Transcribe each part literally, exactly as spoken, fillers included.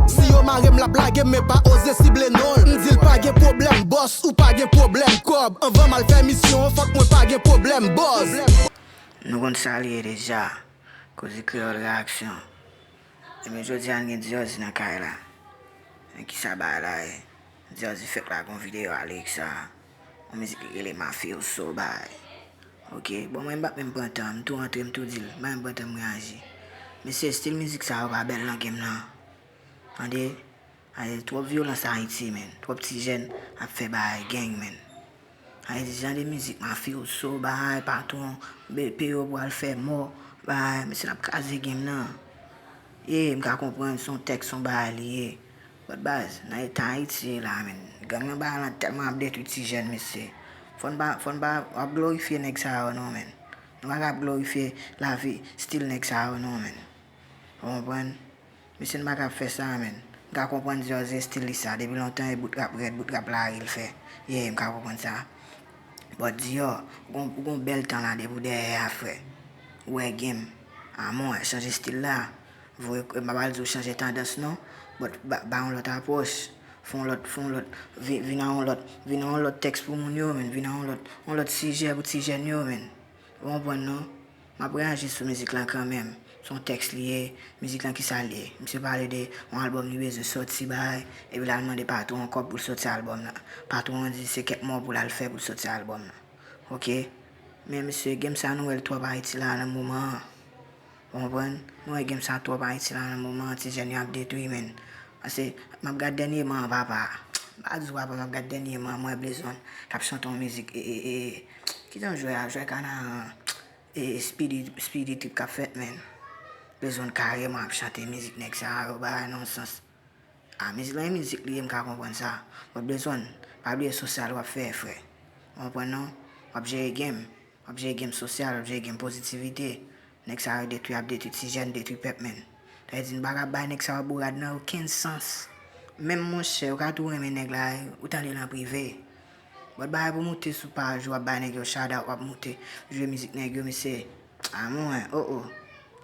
Si yo mare m, l ap lage m, men pa oze sible non l. M di l pa gen pwoblèm, bòs, ou pa gen pwoblèm kòb. Anvan m al fè misyon an, fòk mwen pa gen pwoblèm, bòs. Nou konn sa l ye deja. Koze Kreyòl Reaksyon. Ebyen, jodi a, n gen Diorzi nan kay la. Men kisa bagay la ye? Diorzi fèk lage yon videyo a lirik sa a. Yon mizik li rele Mafioso bay. Ok, bon, mwen m p ap menm pran tan, m tou rantre, m tou di l, m pa menm pran tan m reyaji. Mesye, estil mizik sa yo pa bèl nan game nan. Tande? Ay, twòp vyolans Ayiti, men. Twòp ti jèn ap fè bagay gang, men. Ay, di jan de mizik, mafyoso, bagay, patwon, be-, peyo pral fè mò, bagay, mesye, n ap kraze game nan. Ye, m ka konprann, se yon tèks, se yon bagay li ye. But baz, nan eta Ayiti ye la, men. Gang nan bagay lan tèlman ap detwi ti jèn, mesye. Fò n pa, fò n pa ap glorifye nèg sa yo, non, men. Nou pa ka ap glorifye lavi stil nèg sa yo, non, men. Ou konprann? Mesye, n pa ka ap fè sa, men. M ka konprann Dior se stil li sa. Depi lontan, e bout rap rèd, bout rap lari l fè. Yeah, m ka konprann sa. But Dior, ou gon, ou gon bèl tan la depi w dèyè a, frè. Ou wè game. Amon, chanje stil la. Voye, m pa pral di w chanje tandans, non. But ba, ba yon lòt apwòch. Fè yon lòt, fè yon lòt, vi-, vin a yon lòt, vin a yon lòt tèks pou moun yo, men. Vin a yon lòt, yon lòt sijè pou ti jèn yo, men. Ou konprann, non? M ap reyaji sou mizik lan kanmenm. Se yon tèks li ye. Mizik lan kisa l ye? Misye pale de yon albòm li bezwen sòti bay, epi l al mande patwon an kòb pou l sòti albòm lan. Patwon an di se kèk mò pou l al fè pou l sòti albòm lan. Ok? Men mesye, game sa nou wè l twòp Ayiti la nan moman an. Ou konprann? Nou wè game sa twòp Ayiti la nan moman an, ti jèn yo ap detwi, men. Paske m ap gad dènyèman an, papa. M pa di w, papa, m ap gad dènyèman an, m wè Blaze One k ap chante yon mizik, e, e, e, kijan jwè a, jwè Kanaran, e, Speedy, Speedy Trip k ap fèt, men. Blaze One kareman ap chante mizik nèg sa yo, bagay nan sans. A, mizik lan e mizik li ye, m ka konprann sa. But Blaze One, pa bliye sosyal w ap fè, frè. Ou konprann non? W ap jere game. W ap jere game sosyal, w ap jere game pozitivite. Nèg sa yo detwi, ap detwi ti jèn, detwi pèp, men. Sa vle di n pa ka bay nèg sa yo bourad nan okenn sans. Menm monchè, ou ka tou renmen nèg la, ou tande l an prive. But bagay pou moute sou paj ou, w ap bay nèg yo shout out, w ap moute, jwe mizik nèg yo, mesye. A mwen, oh, oh.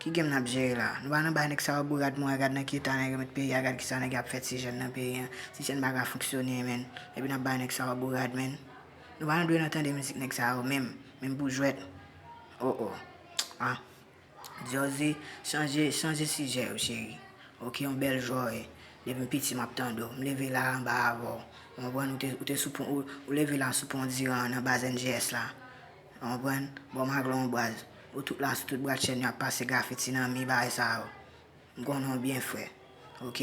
Ki game n ap jere la? Nou pa nan bay nèg sa yo bourad, mwen, gad nan ki eta nèg yo met peyi a, gad kisa nèg yo ap fè ti jèn nan peyi an. Ti jèn pa ka fonksyone, men. Epi n ap bay nèg sa yo bourad, men. Nou pa nan dwe nan tande mizik nèg sa yo, menm, menm pou jwèt. Oh, oh. Ah. Diorzi, chanje, chanje sijè yo, cheri. Ok, yon bèl jwè w ye. Depi m piti, m ap tande w. M leve la anba avè w. Ou konprann? Ou te, ou te sou pon, ou, ou leve la sou pon Diran nan baz N G S la. Ou konprann? Bò Maglon Braz. Ou tout la sou tout bratchèn yo ap pase grafiti nan mi bagay sa yo. M konnen w byen, frè. Ok?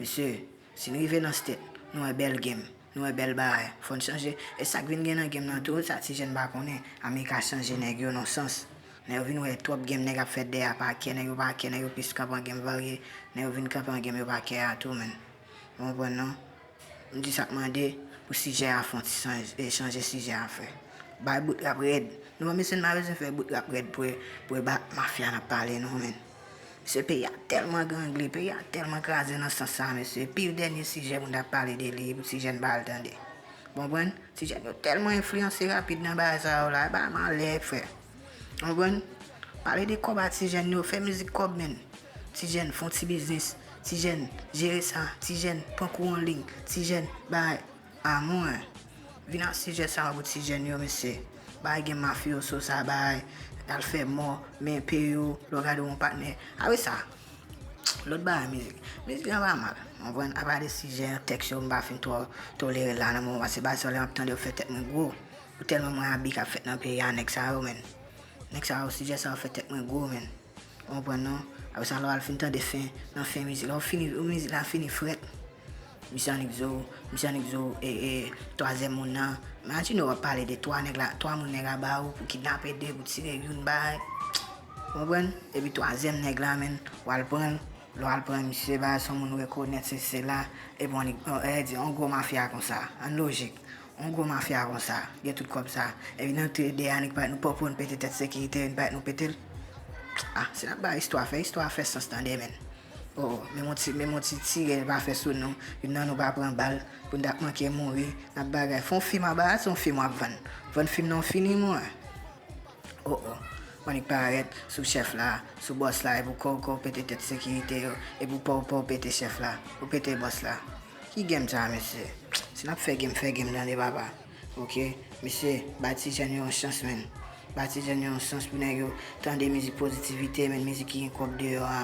Mesye, si n rive nan state, nou wè bèl game, nou wè bèl bagay. Fò n chanje. E sa k vin gen nan game nan tou, sa ti jèn pa konnen. Amerika chanje nèg yo nan sans. Nèg yo vin wè twòp game nèg ap fè dèyè a pa kè, nèg yo pa kè, nèg yo plis kanpe an game varye. Nèg yo vin kanpe an game yo pa kè a tou, men. Ou konprann non? M di sa k mande pou sijè a fè yon ti chanje, e chanje sijè a, frè. Bay bout rap rèd. Nou pa mesye, n pa bezwen fè bout rap rèd pou, pou e ba mafya n ap pale non, men. Se peyi a tèlman gangle, peyi a tèlman kraze nan sans sa, mesye. Pi dènye sijè pou n t ap pale de li, pou ti jèn pa al tande. Konprann? Ti jèn yo tèlman enfliyanse rapid nan bagay sa yo la, e pa malè, frè. Konprann? Pale de kòb a ti jèn yo, fè mizik kòb, men. Ti jèn, fè yon ti biznis. Ti jèn, jere sa. Ti jèn, pran kou an liy. Ti jèn, bay. A mwen. Vin ak sijè sa yo pou ti jèn yo, mesye. Bay gen mafyoso sa, bay. Al fè mò, men peyo, lè w gade yon patnè. Apre sa, lòt bagay mizik. Mizik la pa mal. Konprann? Apa de sijè, tèks yo, m pa fin twò tolere l la nan moman, paske bagay sa yo, lè m ap tande yo fè tèt mwen gwo. Pou tèlman mwen abi k ap fèt nan peyi a, nèg sa yo, men. Nèg sa yo, sijè sa yo fè tèt mwen gwo, men. Ou konprann non? Apre sa, lè w al fin tande fen, nan fen mizik la, ou fini, ou mizik la fini frèt. Misye annik di w, misye annik di w, e, e, twazyèm moun nan. Imajine w ap pale de twa nèg la, twa moun nèg la ba ou pou kidnape de, pou tire youn bay. Ou konprann? Epi twazyèm nèg la, men, w al pran l. Lè w al pran misye, bay, se yon moun ou rekonèt, se, se la. Epi w annik, e, di, yon gwo mafya konsa. Ann lojik. Yon gwo mafya konsa, gen tout kòb sa. Epi nan tou de a, nou parèt nou pòpò, nou pete tèt sekirite, nou parèt nou pete l. Ah, si n ap bay istwa, fè istwa fè sans tande, men. Oh, oh, menm yon ti, menm yon ti tire pa fè sou nou. Youn nan nou pa pran bal, pou n t ap manke mouri, n ap bagay. Fè yon fim aba, se yon fim w ap vann. Vann fim nan w fini, mwen. Oh, oh. Annik parèt sou chèf la, sou bòs la, epi w kò w kò w pete tèt sekirite yo, epi w pa w pa w pete chèf la, ou pete bòs la. Ki game sa, mesye? Si n ap fè game, fè game tande papa. Ok? Mesye, bay ti jèn yo yon chans, menn. Bay ti jèn yo yon chans pou nèg yo tande mizik pozitivite, menn, mizik ki gen kòb deyò a.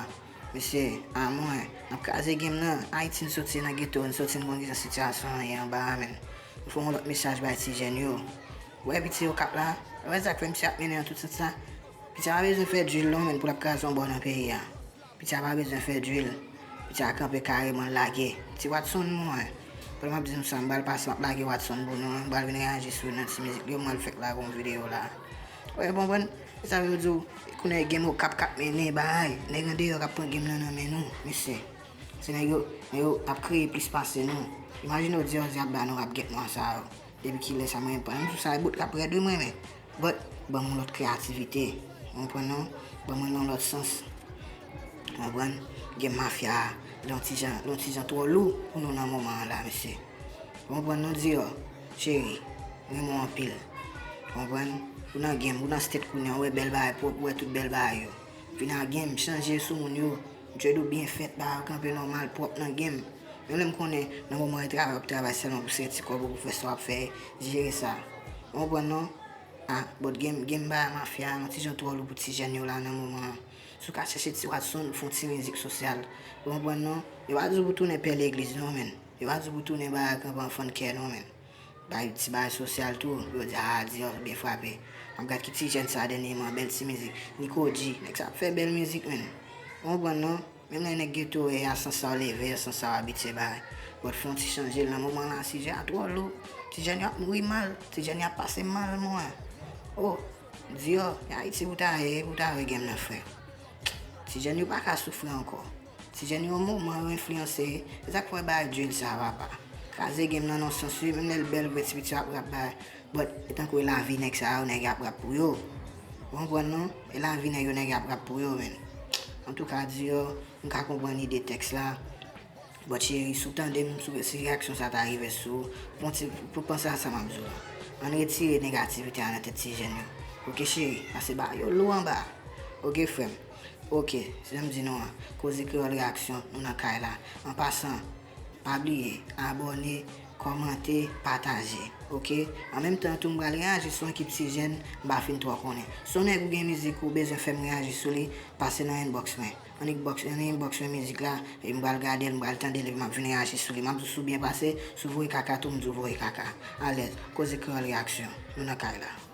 Mesye, a mwen, n ap kraze game nan. Ayiti n soti nan geto, n soti n konn kijan sitiyasyon an ye anba a, menn. Nou fè yon lòt mesaj bay ti jèn yo. Ou wè piti Okap la? Ou wè sa k fè misye ap mennen nan tout sans sa? Piti a pa bezwen fè drill non, menn, pou l ap kraze yon bò nan peyi a. Piti a pa bezwen fè drill. Piti a kanpe kareman lage. Ti Watson mwen. Pandan m ap di nou sa, m pral pase, m ap lage Watson pou nou, m pral vin reyaji sou nan ti mizik li yo, m pral fèk lage yon videyo la. Ou konprann? E sa vle di w, kounye a game Okap k ap mennen bagay. Nèg andeyò k ap pran game nan nan men nou, mesye. Se nèg yo, nèg yo ap kreye plis pase nou. Imajine w di yo di ap ba nou rap gèt nwa sa yo. Depi kilè sa mwen pa menm sou sa e bout k ap rèd wi mwen men. But, ban m yon lòt kreyativite. Ou konprann non? Ban mwen yon lòt sans. Ou konprann? Game mafya a, l yon ti jan, l yon ti jan twò lou pou nou nan moman an la, mesye. Ou konprann non, Dior? Cheri, renmen w anpil. Ou konprann? Ou nan game, ou nan state kounye a, ou wè bèl bagay pwòp, ou wè tout bèl bagay yo. Vin nan game, chanje sou moun yo. Dread ou byen fèt, bagay ou kanpe nòmal, pwòp nan game. Menm lè m konnen nan moman e travay, w ap travay sèlman pou sèti kòb ou, pou fè sa w ap fè, jere sa. Ou konprann non? Ah, but game, game bagay mafya, yon ti jan twò lou pou ti jèn yo la nan moman an. Si w ka chèche ti Watson, fè yon ti mizik sosyal. Ou konprann non? Yo pa di w pou tounen pè legliz non, menn. Yo pa di w pou tounen bagay kanpe anfan kè non, menn. Bay ti bagay sosyal tou, yo di, ah, Dior byen frape. M ap gad ki ti jèn sa dènyèman, bèl ti mizik. Nico G, nèg sa ap fè bèl mizik, menn. Ou konprann non? Menm lè nèg geto ye a, sans sa w leve, sans sa w abitye bay. But fè yon ti chanje l nan moman la, sijè a twò lou. Ti jèn yo ap mouri mal, ti jèn yo ap pase mal, mwen. Oh, Dior, e Ayiti pou ta ye, pou ta wè game nan, frè. Ti jèn yo pa ka soufri ankò. Ti jèn yo yon moman yo enfliyanse, se sa k fè bay drill sa, papa. Kraze game nan nan sans wi, menm lè l bèl vre ti piti yo ap rap bay. But, e tankou e lavi nèg sa yo, nèg yo ap rap pou yo. Ou konprann non? E lavi nèg yo, nèg yo ap rap pou yo, menn. Antouka, Dior, m ka konprann ide tèks la. But, cheri, si w tande m, si w, si reyaksyon sa ta rive sou ou, pran ti, pou panse a sa m ap di w la. Ann retire negativite a nan tèt ti jèn yo. Ok, cheri, pase ba yo lou anba. Ok, frè m. Ok, se jan m di nou an. Koze Kreyòl Reyaksyon, nou nan kay la. An pasan, pa bliye, abòne, kòmante, pataje, ok? An menm tan tou, m pral reyaji sou yon ekip ti jèn m pa fin twò konnen. Si w nèg ou gen mizik ou bezwen fè m reyaji sou li, pase nan inbox mwen. Ann inbox, ann inbox mwen mizik la, epi m pral gade l, m pral tande l, epi m ap vin reyaji sou li. M ap di w si w byen pase, si w voye kaka tou, m di w voye kaka. Alèz, Koze Kreyòl Reyaksyon, nou nan kay la.